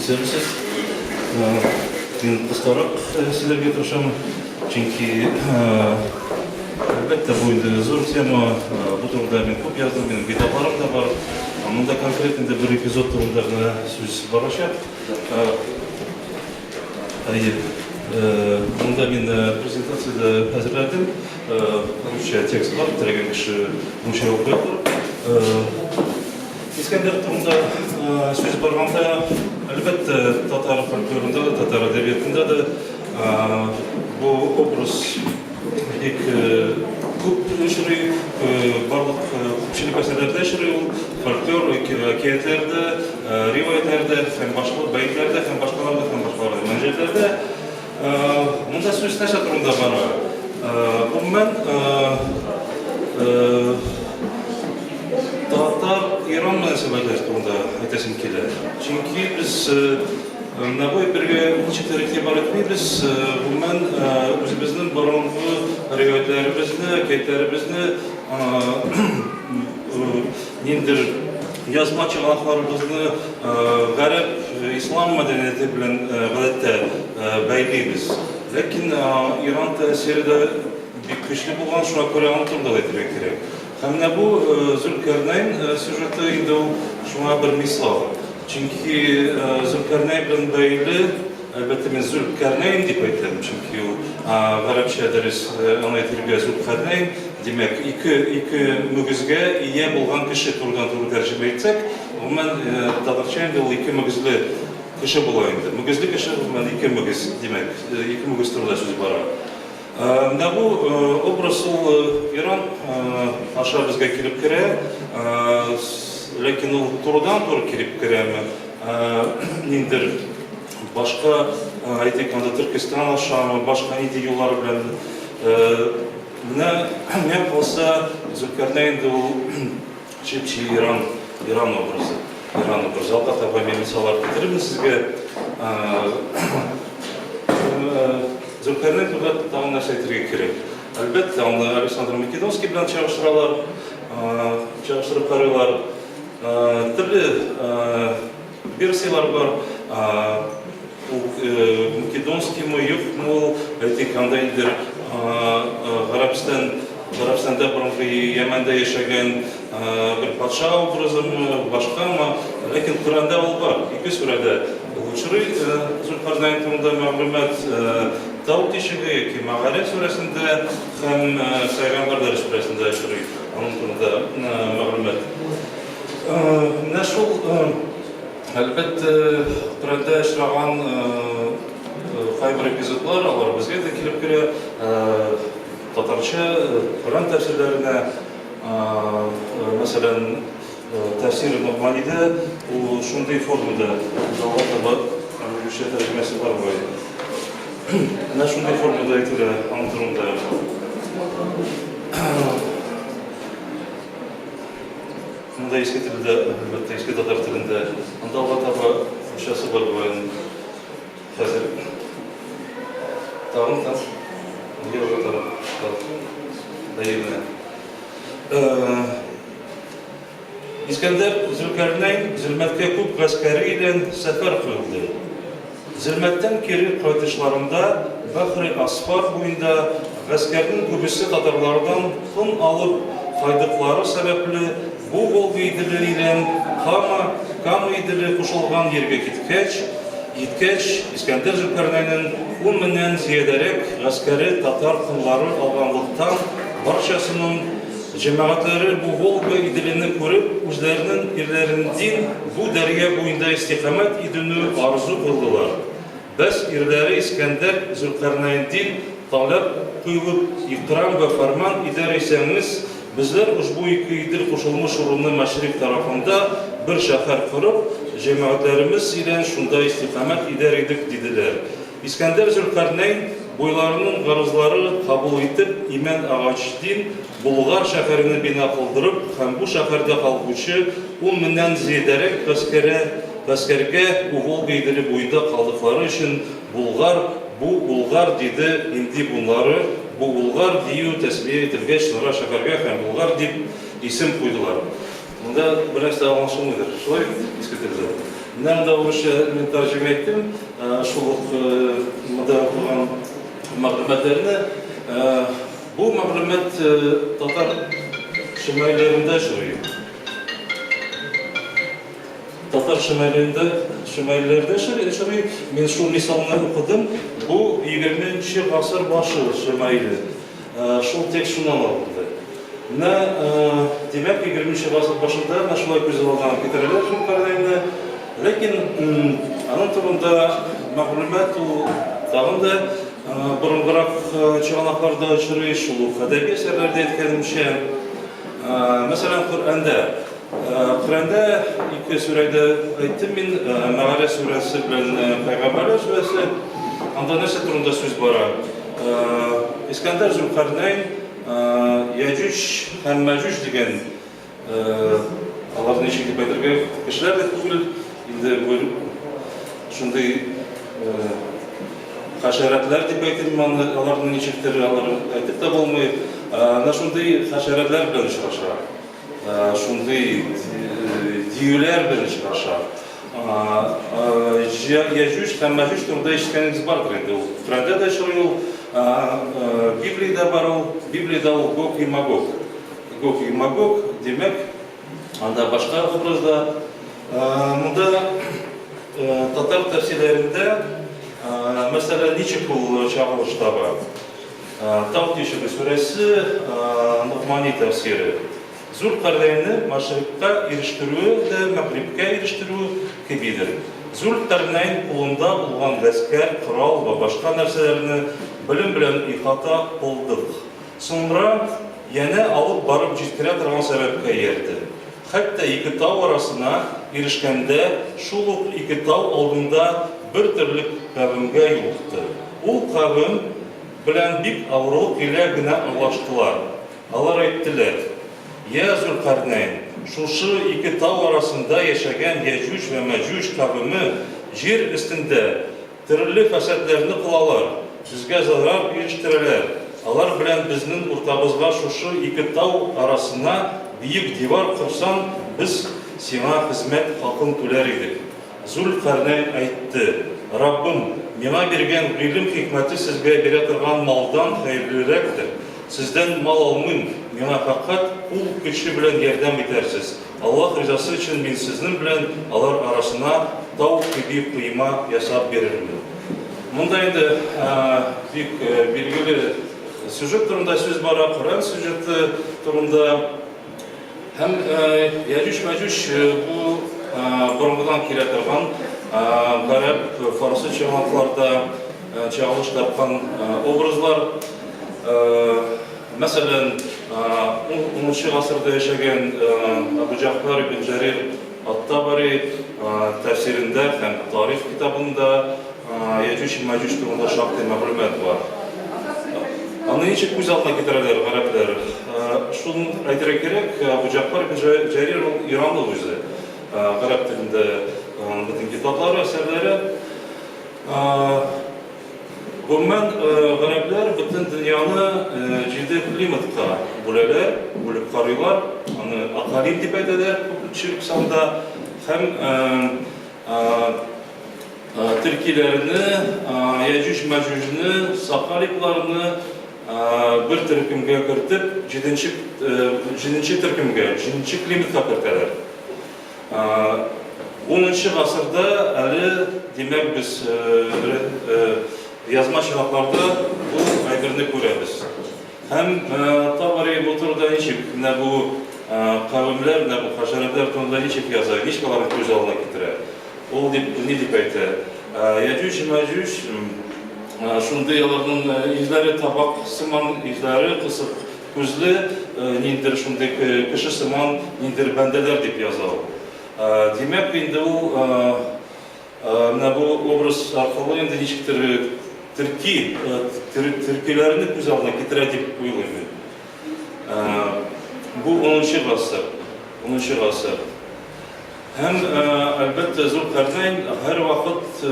Исәнмесез. Мин кыскарак сөйләргә тырышам, чөнки, әлбәттә, бу инде зур тема. Бу турыда мин күп яздым, минем китапларым да бар. Монда конкрет инде бер эпизод турында гына сүз барачак. Әйе. Монда мин презентация дә әзерләдем. Русча текст бар, теләгән кеше русча укый алыр. Искәндәр турында сүз барганда, әлбәттә, татар фольклорында да, татар әдәбиятында да бу образ бик күп очрый, барлык күпчелек әсәрләрдә очрый ул, фольклор, әкиятләрдә, риваятьләрдә һәм башка бәетләрдә һәм башкаларда һәм башкаларда, мөнәҗәтләрдә. Монда сүз нәрсә турында бара? Гомумән, татар-иран мөнәсәбәтләре турында әйтәсем килә. Чөнки без менә бу әйбергә ничектер игътибар итмибез. Гомумән, үзебезнең борынгы риваятьләребезне, әкиятләребезне, ниндидер язма чыганакларыбызны гарәп, ислам мәдәнияте белән гадәттә бәйлибез. Ләкин Иран тәэсире дә бик көчле булган, шуңа күрә аның турында да әйтергә кирәк. Һәм менә бу Зөлкәрнәйн сюжеты инде ул шуңа бер мисал. Чөнки Зөлкәрнәйн белән бәйле, әлбәттә, мин Зөлкәрнәйн дип әйтәм, чөнки ул гарәпчә дөрес аны әйтергә Зөлкәрнәйн, димәк, ике мөгезгә ия булган кеше турыдан-туры тәрҗемә итсәк, гомумән, татарча инде ул ике мөгезле кеше була инде. Мөгезле кеше, гомумән, ике мөгез, димәк, ике мөгез турында сүз бара. Менә бу образ ул Иран аша безгә килеп керә, ләкин ул турыдан-туры килеп керәме, ниндидер башка, әйтик, анда Төркестан ашамы, башка нинди юллар белән. Менә миңа калса, Зөлкәрнәй инде ул чеп-чи Иран, Иран образы. Иран образы. Алга таба мин мисаллар китерермен сезгә. Зөлкәрнәй турында тагын нәрсә әйтергә кирәк? Әлбәттә, аны Александр Македонский белән чагыштыралар, чагыштырып карыйлар. Төрле версияләр бар. Ул Македонскиймы, юкмы ул, әйтик, анда инде Гарәбстан, Гарәбстанда борынгы Йәмәндә яшәгән бер патша образымы, башкамы, ләкин Коръәндә ул бар. Ике сүрәдә ул очрый, Зөлкарнәйн турында мәгълүмат Тау тишеге яки Мәгарә сүрәсендә һәм Пәйгамбәрләр сүрәсендә очрый аның турында мәгълүмат. Менә шул Әлбәттә, Коръәндә очраган кайбер эпизодлар, алар безгә дә килеп керә. Татарча Коръән тәфсирләренә, мәсәлән, тәфсир Ногманида ул шундый формада, алга таба русча тәрҗемәсе бар бугай. Менә шундый формада әйтелә аның турында. Монда иске телдә, әлбәттә, иске татар телендә. Анда алга таба русчасы бар бугай. Хәзер тагын та нигә алга таба? Әйе, менә. Искәндәр Зөлкәрнәйн Зөлмәткә күп гаскәре илән сәфәр кыйлды. Зөлмәттән кире кайтышларында Бәхри Асфар буенда гаскәрнең күбесе татарлардан тын алып кайдыклары сәбәпле бу Волга иделе илән Кама, Кама иделе кушылган йиргә киткәч, йиткәч, Искәндәр Зөлкарнәйнең ун меңнән зиядәрәк гаскәре татар тынлары алганлыктан барчасының Җәмәгатьләре бу Волга иделене күреп, үзләренең ирләрендин бу дәрья буенда истикамәт идүне арзу кылдылар. Бәс ирләре Искәндәр Зөлкарнәйндин таләп кыйлып, икрам вә фәрман идәр исәңез, безләр ошбу ике идел кушылмыш урынны мәшрикъ тарафында бер шәһәр корып, җәмәгатьләремез илән шунда истикамәт идәр идек, диделәр. Искәндәр Зөлкарнәйн буйларының гарызлары кабул итеп, имән агачдин Болгар шәһәрене бина кылдырып һәм бу шәһәрдә калгучы ун меңнән зиядәрәк гаскәрә гаскәргә бу Волга иделе буенда калдыклары өчен Булгар, бу Улгар диде, имди бунлары бу Улгар дию тәсмия ителгәч Нора шәһәргә һәм Булгар дип исем куйдылар. Монда бер нәрсә аңлашылмыйдыр. Шулай бит, Искәндәр? Менә монда урысча мин тәрҗемә иттем, шул ук монда укыган мәгълүматларны. Бу мәгълүмат татар шәмаилләрендә очрый. Татар шәмаилендә шәмаилләрдә очрый. Мин шул мисалны укыдым. Бу 20 гасыр башы шәмаиле. Шул текст шуннан алынды. Менә, димәк, 20 гасыр башында менә шулай күз алдына китерәләр Зөлкарнәйне. Ләкин аның турында мәгълүмат ул тагын да борынгырак чыганакларда очрый, шул ук әдәби әсәрләрдә әйткәнемчә. Мәсәлән, Коръәндә. Коръәндә ике сүрәдә әйттем мин, Мәгарә сүрәсе белән Пәйгамбәрләр сүрәсе. Анда нәрсә турында сүз бара? Искәндәр Зөлкарнәйн Яҗүҗ һәм Мәҗүҗ дигән аларны ничек дип әйтергә, кешеләр дә түгел, инде бу шундый хәшәрәтләр дип әйтим аны, аларны ничектер алар әйтеп тә булмый. Менә шундый хәшәрәтләр белән очраша. Шундый диюләр белән очраша. Яҗүҗ һәм Мәҗүҗ турында ишеткәнегез бардыр инде. Ул Коръәндә дә очрый ул, Библиядә бар ул. Библиядә ул Гог и Магог. Гог и Магог, димәк, анда башка образда. Монда татар тәфсирләрендә мәсәлән, ничек ул чагылыш таба? Тау тишеге сүрәсе, Ногмани тәфсире. Зул-Карнәйнне Машрикка ирештерүе дә Мәгърибкә ирештерүе кебидер. Зул-Карнәйн кулында булган гаскәр, корал вә башка нәрсәләрне белем белән ихата кылдык. Соңра янә алып барып җиткерә торган сәбәпкә иярде. Хәтта ике тау арасына ирешкәндә, шул ук ике тау алдында бер төрле кавемгә юлыкты. Ул кавем белән бик авырлык илә генә аңлаштылар. Алар әйттеләр, Йә Зөлкарнәйн, шушы ике тау арасында яшәгән Яҗүҗ вә Мәҗүҗ кавеме җир өстендә төрле фәсадләрне кылалар, безгә зарар ирештерәләр. Алар белән безнең уртабызга шушы ике тау арасына биек дивар корсаң, без сиңа хезмәт хакын түләр идек. Зул-Карнәйн әйтте, Раббым, миңа биргән гыйлем-хикмәте сезгә бирә торган малдан хәерлерәктер. Сездән мал алмыйм, миңа фәкать кул көче белән ярдәм итәрсез. Аллаһ ризасы өчен мин сезнең белән алар арасына тау кеби койма ясап бирермен. Монда инде бик билгеле сюжет турында сүз бара, Коръән сюжеты турында. Һәм Яҗүҗ-Мәҗүҗ бу борынгыдан килә торган гарәп, фарсы чыганакларда чагылыш тапкан образлар. Мәсәлән, унынчы гасырда яшәгән Әбу Җәгъфәр ибн Җәрир ат-Табари тәфсирендә һәм Тарих китабында Яҗүҗ һәм Мәҗүҗ турында шактый мәгълүмат бар. Аны ничек күз алдына китерәләр гарәпләр? Шуны әйтергә кирәк, Әбу Җәгъфәр ибн Җәрир ул иранлы үзе. Гарәп телендә аның бөтен китаплары, әсәрләре. Гомумән, гарәпләр бөтен дөньяны җиде климатка бүләләр, бүлеп карыйлар. Аны акалим дип әйтәләр күпчелек санда. Һәм төркиләрне, яҗүҗ-мәҗүҗне, сахалипларны бер төркемгә кертеп, җиденче, җиденче төркемгә, җиденче климатка кертәләр. Унынчы гасырда әле, димәк, без язма чыганакларда бу әйберне күрәбез. Һәм Табари бу турыда ничек, менә бу кавемләр, менә бу хәшәрәтләр турында ничек яза, ничек аларны күз алдына китерә? Ул дип, ни дип әйтә? Яҗүҗ, Мәҗүҗ, шундый аларның йөзләре табак сыман, йөзләре кысык, Күзле, ниндидер шундый кеше сыман ниндидер бәндәләр дип яза ул. Димәк, инде ул менә бу образ аркылы инде ничектер төрки, төркиләрне күз алдына китерә дип уйлыйм мин. Бу унынчы гасыр, унынчы гасыр. Һәм, әлбәттә, Зөлкарнәйн һәрвакыт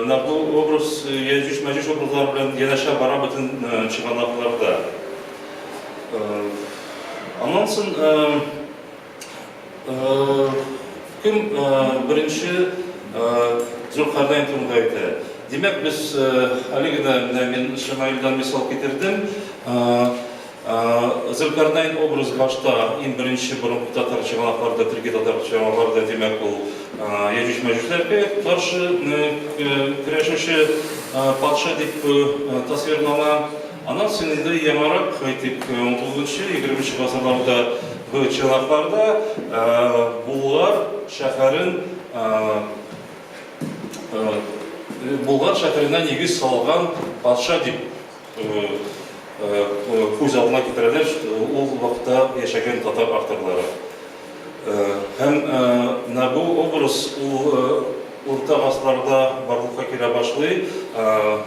менә бу образ Яҗүҗ-Мәҗүҗ образлары белән янәшә бара бөтен чыганакларда. Аннан соң Кем беренче Зөлкарнәйн турында әйтә? Димәк, без әле генә менә мин Шәмаилдән мисал китердем. Зөлкарнәйн образы башта иң беренче борынгы татар чыганакларда, төрки татар чыганакларда, димәк, ул Яҗүҗ-мәҗүҗләргә каршы көрәшүче патша дип тасвирлана. Аннан соң инде яңарак, әйтик, унтугызынчы, егерменче гасырларда бу чыганакларда Булгар шәһәрен Булгар шәһәренә нигез салган патша дип күз алдына китерәләр ул вакытта яшәгән татар авторлары. Һәм менә бу образ ул урта гасырларда барлыкка килә башлый.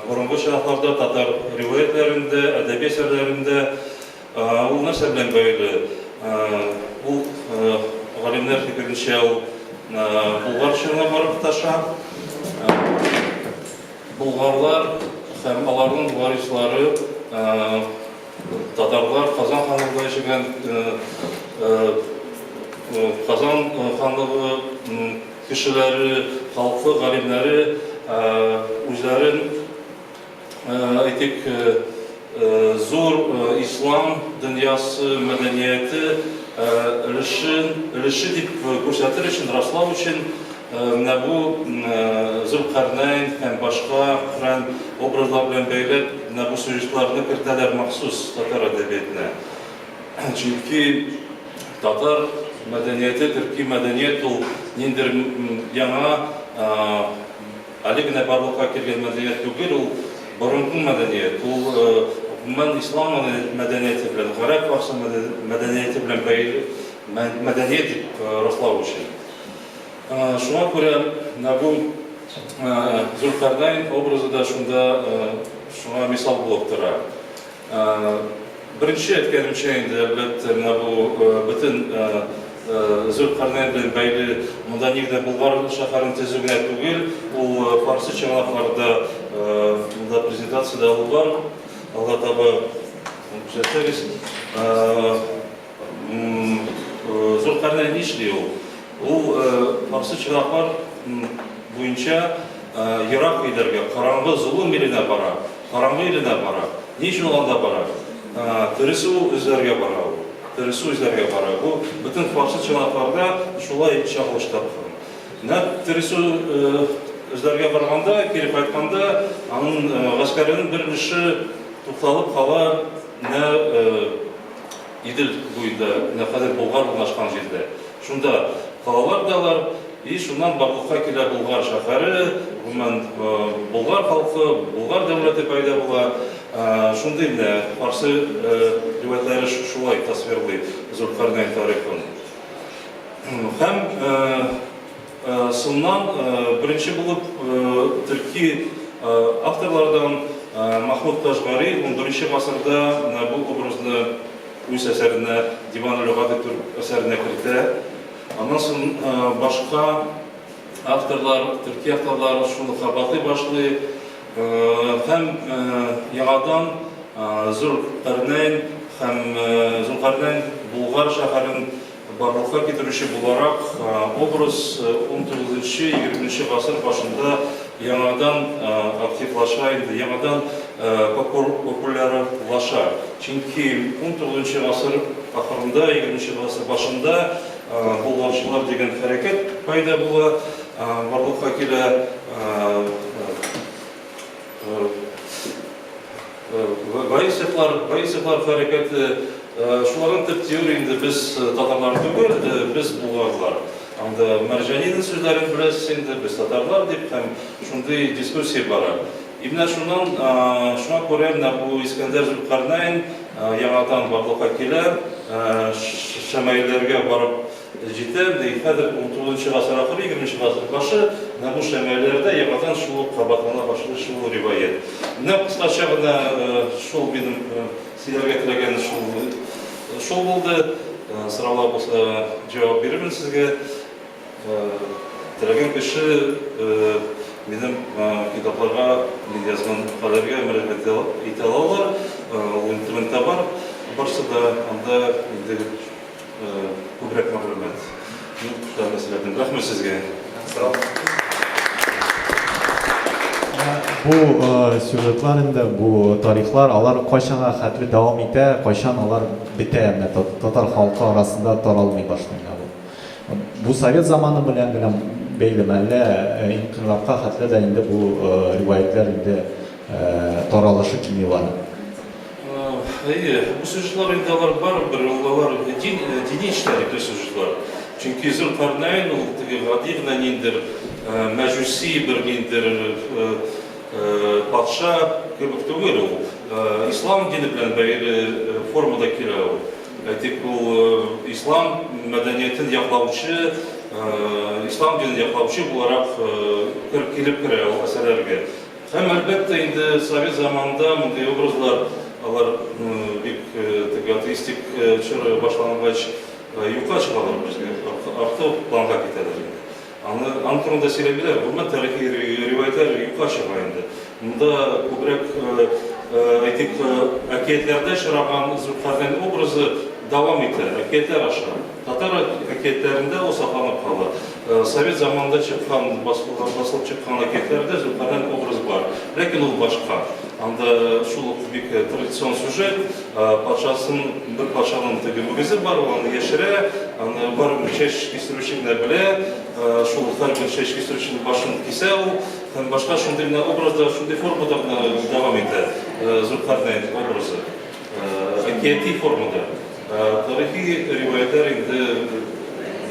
Борынгы чыганакларда, татар риваятьләрендә, әдәби әсәрләрендә ул нәрсә белән бәйле? Ул, галимнәр фикеренчә, ул Болгар чорына барып тоташа. Болгарлар һәм аларның варислары, татарлар, Казан ханлыгында яшәгән Казан ханлыгы кешеләре, халкы, галимнәре үзләрен, әйтик, зур ислам дөньясы мәдәнияте өлешен, өлеше дип күрсәтер өчен, раслау өчен менә бу Зөлкарнәйн һәм башка Коръән образлар белән бәйләп, менә бу сюжетларны кертәләр махсус татар әдәбиятына. Чөнки татар мәдәнияте, төрки мәдәният ул ниндидер яңа, әле генә барлыкка килгән мәдәният түгел, ул борынгы мәдәният, ул гомумән ислам мәдәнияте белән, гарәп-фарсы мәдәнияте белән бәйле мәдәният дип раслау өчен. Шуңа күрә менә бу Зөлкарнәйн образы да шунда шуңа мисал булып тора. Беренче әйткәнемчә инде, әлбәттә, менә бу бөтен Зөлкарнәйн белән бәйле монда ни генә Болгар шәһәрен төзү генә түгел, ул фарсы чыганакларда монда презентациядә ул бар. Алга таба күрсәтсәгез. Зөлкарнәйн нишли ул? Ул фарсы чыганаклар буенча ерак өйләргә, караңгы золым иленә бара. Караңгы иленә бара. Ни өчен ул анда бара? Тере су эзләргә бара ул. Тере су эзләргә бара. Бу бөтен фарсы чыганакларда шулай чагылыш тапкан. Нәкъ тере су эзләргә барганда, кире кайтканда, аның гаскәренең бер өлеше тукталып кала менә Идел буенда, менә хәзер Болгар урнашкан җирдә. Шунда калалар да алар, и шуннан барлыкка килә Болгар шәһәре, гомумән, болгар халкы, Болгар дәүләте пәйда була. Шундый менә фарсы риваятьләре шулай тасвирлый Зөлкарнәйн тарихын. Һәм соңыннан беренче булып төрки авторлардан Махмуд Кашгари унберенче гасырда менә бу образны үз әсәренә, Диван лөгати төрк әсәренә кертә. Аннан соң башка авторлар, төрки авторлар шуны кабатлый башлый. Һәм яңадан Зөлкарнәйн һәм Зөлкарнәйн Болгар шәһәрен барлыкка китерүче буларак образ унтугызынчы-егерменче гасыр башында яңадан активлаша инде, яңадан популярлаша. Чөнки унтугызынчы гасыр ахырында, егерменче гасыр башында болгарчылар дигән хәрәкәт пайда була, барлыкка килә. Борисовлар, Борисовлар хәрәкәте, шуларның төп теория инде без татарлар түгел, без булгарлар. Анда Мәрҗанинең сүзләрен беләсез инде, без татарлар дип һәм шундый дискуссия бара. И менә шуннан, шуңа күрә менә бу Искәндәр Зөлкарнәйн яңадан барлыкка килә, шәмаилләргә барып Җитә, ди. Хәзер унтугызынчы гасыр ахыры, егерменче гасыр башы, менә бу шәмаилләрдә яңадан шул ук кабатлана башлый шул риваять. Менә кыскача гына шул минем сөйләргә теләгән шул шул булды. Сораулар булса, җавап бирермен сезгә. Теләгән кеше минем китапларга, мин язган мәкаләләргә мөрәҗәгать итә алалар. Ул интернетта бар. Барсы да анда инде. Күбрәк мәгълүмат. Ну, шулай мәсьәләдән. Рәхмәт сезгә. Сау. Бу сюжетлар инде, бу тарихлар, алар кайчанга хәтле дәвам итә, кайчан алар бетә, менә татар халкы арасында таралмый башлый менә бу. Бу совет заманы белән генә бәйлеме, әллә инкыйлабка хәтле дә инде бу риваятьләр инде таралышы кими бара? Әйе, бу сюжетлар инде алар барыбер ул алар дин, дини эчтәлекле сюжетлар. Чөнки Зөлкарнәйн ул теге гади генә ниндидер мәҗүси бер ниндидер патша кебек түгел ул. Ислам дине белән бәйле формада килә ул. Әйтик, ул ислам мәдәниятен яклаучы, ислам динен яклаучы буларак килеп керә ул әсәрләргә. Һәм, әлбәттә, инде совет заманында мондый образлар, алар бик теге атеистик чор башлангач юкка чыгалар безгә, арткы планга китәләр инде. Аны, аның турында сөйләмиләр, гомумән тарихи риваятьләр юкка чыга инде. Монда күбрәк, әйтик, әкиятләрдә очраган Зөлкарнәйн образы дәвам итә, әкиятләр аша. Татар әкиятләрендә ул сакланып кала. Совет заманында чыккан, басылып чыккан әкиятләрдә Зөлкарнәйн образы бар. Ләкин ул башка. Анда шул ук бик традицион сюжет, патшасын, бер патшаның теге мөгезе бар, ул аны яшерә, аны барыбер чәч кистерүче генә белә, шул һәрбер чәч кистерүченең башын кисә ул һәм башка шундый гына образда, шундый формада гына дәвам итә Зөлкарнәйн образы. Әкияти формада. Тарихи риваятьләр инде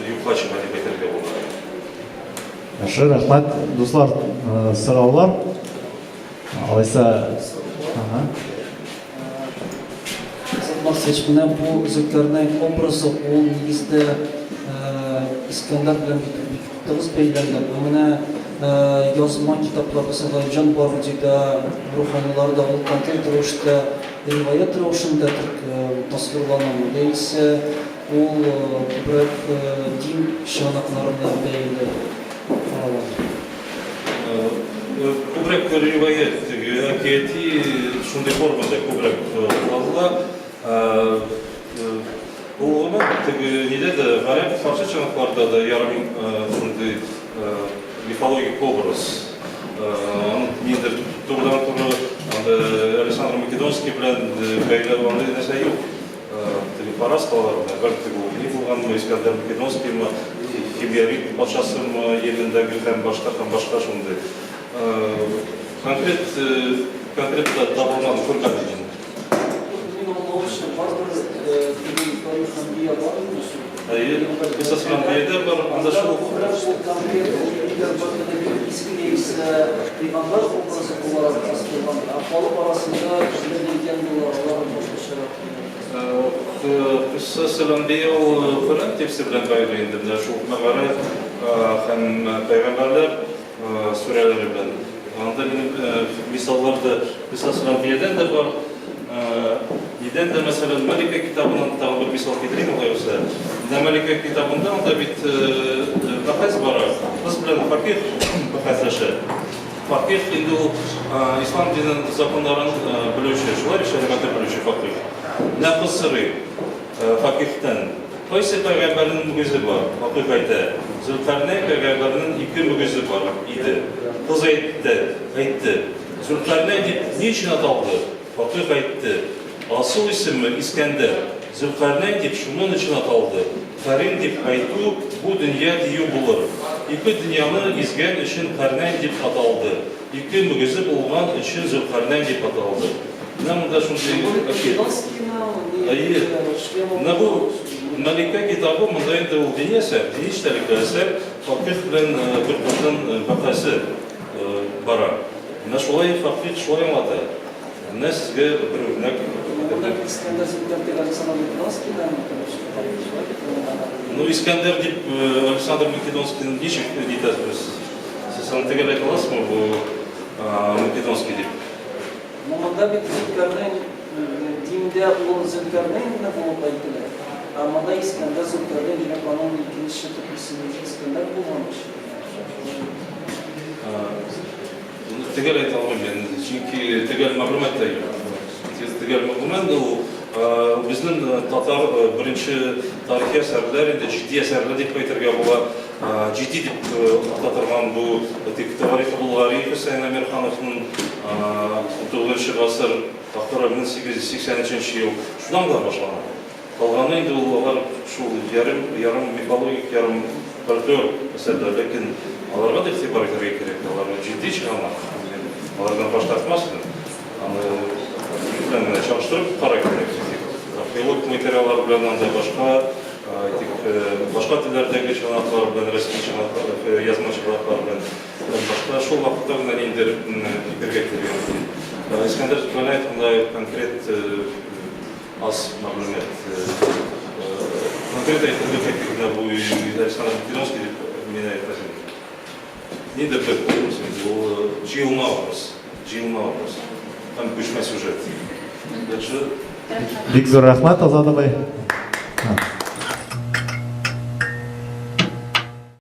юкка чыга дип әйтергә була. Яхшы, рәхмәт. Дуслар, сораулар? Алайса, ага. Азат Марсович, менә бу Зөлкарнәйн образы ул нигездә Искәндәр белән бик бик тыгыз бәйләнгән. Ә менә язма китаплар, мәсәлән, Галимҗан Барудида, руханиларда ул конкрет рәвештә Риваять рәвешендә тасвирланамы, яисә ул күбрәк дин чыганакларына бәйле караламы? Күбрәк риваять, теге әкияти шундый формада күбрәк кулланыла. Ул гомумән теге нидә дә, гарәп, фарсы чыганакларда да ярым шундый мифологик образ. Аның ниндидер турыдан-туры анда Александр Македонский белән бәйләү андый нәрсә юк. Теге фараз кылалар менә, бәлки теге ул ни булганмы, Искәндәр Македонскиймы, Химьярит патшасымы Йемендәге һәм башка һәм башка шундый. Конкрет конкрет табылмады, күрмәдем мин. Мин аңлавымча, барыбер теге тарих Әнбия бар инде шул. Әйе, Кыйсас Әнбиядә бар, анда шул ук. Күбрәк ул конкрет ул ниләр бар теге изге яисә пәйгамбәр образы буларак тасвирлана. Ә халык арасында төрле легендалар, алар башкачарак. Кыйсас Әнбия ул Коръән тексты белән бәйле инде, менә шул мәгарә һәм пәйгамбәрләр сүрәләре белән. Анда минем мисаллар да Кыйсас Әнбиядән дә бар. Нидән дә, мәсәлән, Мәликә китабыннан тагын бер мисал китерим, алай булса. Менә Мәликә китабында анда бит бәхәс бара. Кыз белән факих бәхәсләшә. Факих инде ул ислам динен законнарын белүче, шулай бит, шәригатьне белүче факих. Менә кыз сорый факихтән, Кайсы пәйгамбәрнең мөгезе бар? Факих әйтә, Зөлкарнәй пәйгамбәрнең ике мөгезе бар иде. Кыз әйтте, әйтте, Зөлкарнәй дип ни өчен аталды? Факих әйтте, Асыл исеме Искәндәр, Зөлкарнәй дип шунын өчен аталды. Карин дип әйтү, бу дөнья дию булыр. Ике дөньяны гизгән өчен Карнәйн дип аталды. Ике мөгезе булган өчен Зөлкарнәйн дип аталды. Менә монда шундый әкият. Әйе. Менә бу Мәликә китабы, монда инде ул дини әсәр, дини эчтәлекле әсәр, факих белән бер кызның бәхәсе бара. Менә шулай факих шулай аңлата. Менә сезгә бер үрнәк китердем. Искәндәр Зөлкәр дип Александр Македонскийдан шулай дип. Ну, Искәндәр дип Александр Македонскийны ничек әйтәсез? Сез аны төгәл әйтә аласызмы, бу Македонский дип? Ну монда бит Зөлкәрнәйн диндә ул Зөлкәрнәйн генә булып әйтелә. Ә монда Искәндәр Зөлкәрнәйн, димәк, аның икенче төп исеме Искәндәр булган ич. Моны төгәл әйтә алмыйм мин, чөнки төгәл мәгълүмат та юк. Төгәл мәгълүмат ул безнең татар беренче Тарихи әсәрләр инде җитди әсәрләр дип әйтергә була. Җитди дип ата торган бу тик Тәварих Болгари Хөсәен Әмирхановның 19 гасыр ахыры 1883 ел шуннан гына башлана. Калганы инде ул алар шул ярым, ярым мифологик, ярым фольклор әсәрләр. Ләкин аларга да игътибар итәргә кирәк. Алар җитди чыганак. Мин алардан баш тартмас идем. Аны белән генә чагыштырып карар кирәк. Археологик материаллар белән анда башка, әйтик, башка телләрдәге чыганаклар белән, рәсми чыганаклар, язма чыганаклар белән башка шул вакытта гына ниндидер фикергә килергә мөмкин. Искәндәр Зөлкарнәев монда конкрет Аз мәгълүмат. Конкрет әйтерлек әйтик менә бу Александр Македонский дип мин әйтмәс идем. Нидер бер образ инде, ул җыелма образ, җыелма образ һәм күчмә сюжет. Яхшы. Бик зур рәхмәт, Азат абый.